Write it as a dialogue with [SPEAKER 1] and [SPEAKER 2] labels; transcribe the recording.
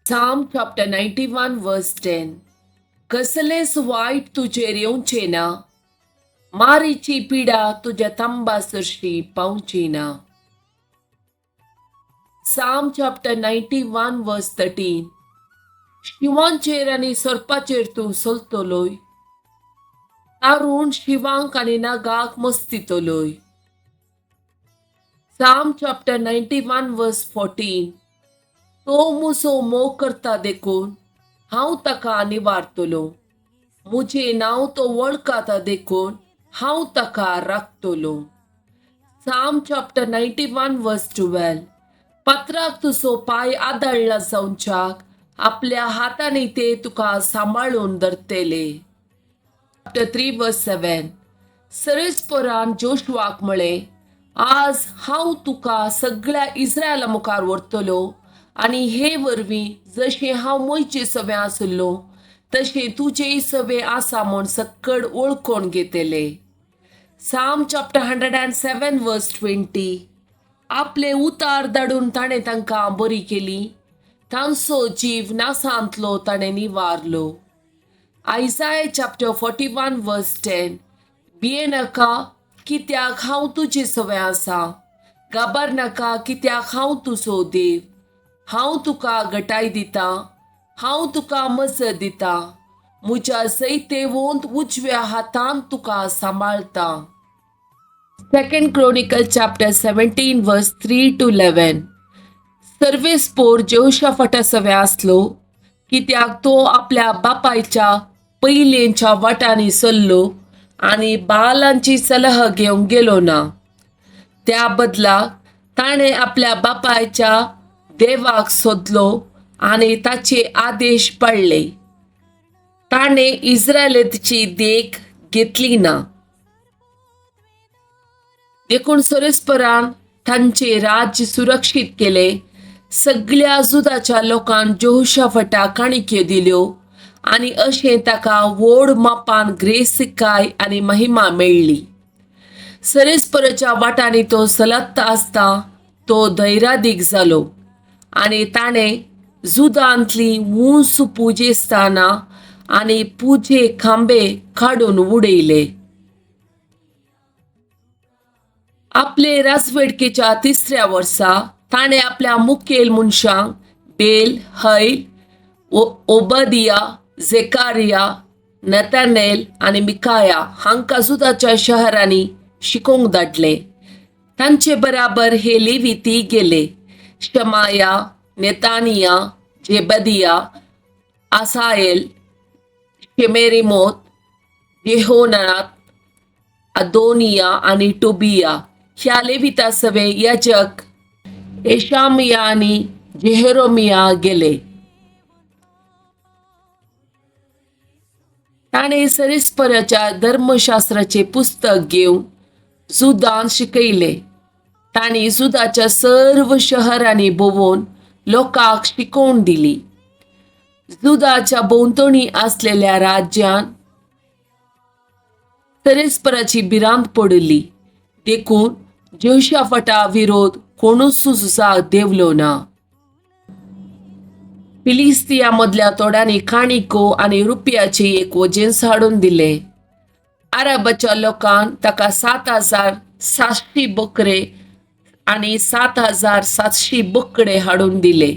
[SPEAKER 1] Psalm chapter 91 verse 10. कसलेंच वायट तुजेर येवचें ना, मारीची पिडा तुज्या तांबा सरशी पावची ना. Psalm chapter 91 verse 13. शिंवांचेर आनी सोरपाचेर तूं चलतलोय, तारुण शिंवांक आनी नागाक मस्तितलोय. Psalm chapter 91 verse 14. तो मुजो मोग करता देखून हांव ताका निवारतलो, मुजें नांव तो वळखता देखून हांव ताका राखतलो. Psalm chapter 91 verse 12. पत्राक तुजो पांय आदळ्ळा जावच्याक आपल्या हातांनी ते तुका सांबाळून धरतले. Chapter 3 verse 7. सरस्परान जोशुआक म्हळें, आज हांव तुका सगळ्या इस्रायला मुखार व्हरतलो आनी हे वरवीं जशें हांव मोयचे सवें आसलो तशें तुजेय सवें आसा म्हूण सक्कड वळखून घेतले. Psalm chapter 107 verse 20. आपले उतार धाडून ताणें तांकां बरी केली, तांचो जीव नासांतलो ताणें निवारलो. Isaiah chapter 41 verse 10. भियेनाका कित्याक हांव तुजे सवें आसा, घाबर नाका कित्याक हांव तुजो देव. हांव तुका गटाय दितां, हांव तुका मजत दितां, म्हज्या जैतेवंत उजव्या हातान तुका सांबाळटा. Second Chronicle chapter 17 verse 3 to 11. सर्वेस्पोर जेहोशाफाटा सवें आसलो कित्याक तो आपल्या बापायच्या पयलेंच्या वाटांनी चल्लो आनी बालांची सलह घेवंक गेलो ना. त्या बदलाक ताणें आपल्या बापायच्या देवाक सोदलो आनी ताचे आदेश पाळ्ळे. ताणें इस्रायलाची देख घेतली ना. देखून सरस्परान तांचे राज्य सुरक्षीत केले. सगळ्या जुदाच्या लोकांक जोशाफटा काणक्यो दिल्यो आनी अशें ताका व्हड मापान ग्रेसिकाय आनी महिमा मेळ्ळी. सरस्पराच्या वाटांनी तो चलत आसता तो धैर्यादीक जालो आनी ताणें जुदांतलीं उंच पुजेस्थानां आनी पुजे खांबे काडून उडयले. आपले राजवटकेच्या तिसऱ्या वर्सा ताणें आपल्या मुखेल मनशांक बेल, हैल, ओबदिया, जेकारिया, नतानेल आनी मिकाया हांकां जुदाच्या शहरांनी शिकोवंक धाडले. तांचे बराबर हे लेविती गेले: शमाया, नेतानिया, जेबदिया, आसाएल, शेमेरिमोत, जेहोनात, अदोनिया आनी टोबिया. ह्या लेविता सवे याजक एशामिया आनी जेहरोमिया गेले. ताणें सरिस्पराच्या धर्मशास्त्राचें पुस्तक घेवन जुदान शिकयलें. तांणी जुदाच्या सर्व शहरांनी भोंवून लोकांक शिकोवण दिली. जुदाच्या भोंवतणी आसलेल्या राज्यान सरेस्पराची भिरांत पडिल्ली, देखून जेहोशाफाटा विरोध कोणूच झुजाक देंवलो ना. फिलिस्तिया मदल्या तोडांनी काणिको आनी रुपयाचे एक वजेंस हाडून दिले. अरबाच्या लोकान ताका 7700 बकरे आनी 7700 बोकडे हाडून दिले.